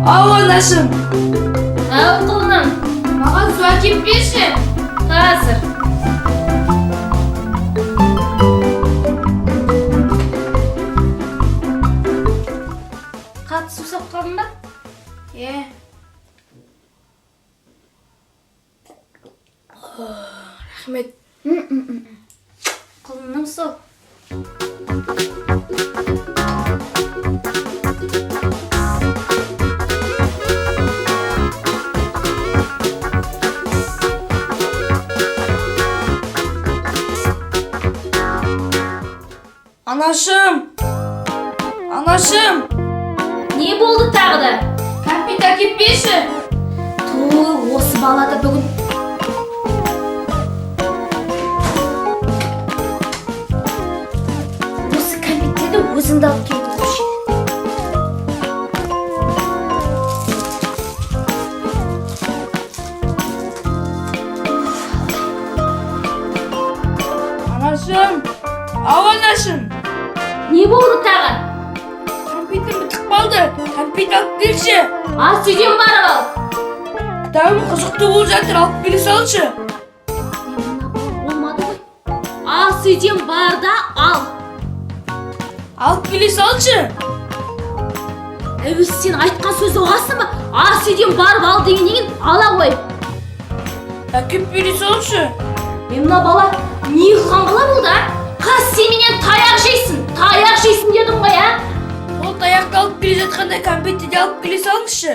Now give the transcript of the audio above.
Ау, анашым. Ау, құлыным. Маған су әкеп берші. Қазір. Қатты сусап қалдың ба? Е. Рахмет. Құлыным сол. Анашым. Анашым. Не болды тағы да? Кәмпит әкеп берші. Ту, осы бала да бүгін. Осы кәмпиттерді өзіңді алып келдің ғой. Анашым. Ау, анашым. Не болды тағы? Кәмпитім бітіп қалды. Кәмпит алып келші. Ас үйден барып ал. Кітабым қызықты болып жатыр, алып келе салшы. Е, мына бала болмады ғой. Ас үйден бар да ал. Алып келе салшы. Әуес, сен айтқан сөзді ұғасың ба? Ас үйден барып ал дегеннен кейін ала ғой. Әкеп бере салшы. Е, мына бала не қылған бала болды, а? Қаз, сен менен таяқ жейсің, таяқ жейсің дедім ғой, а? Ол таяқты алып келе жатқанда кәмпитті де алып келе салыңызшы.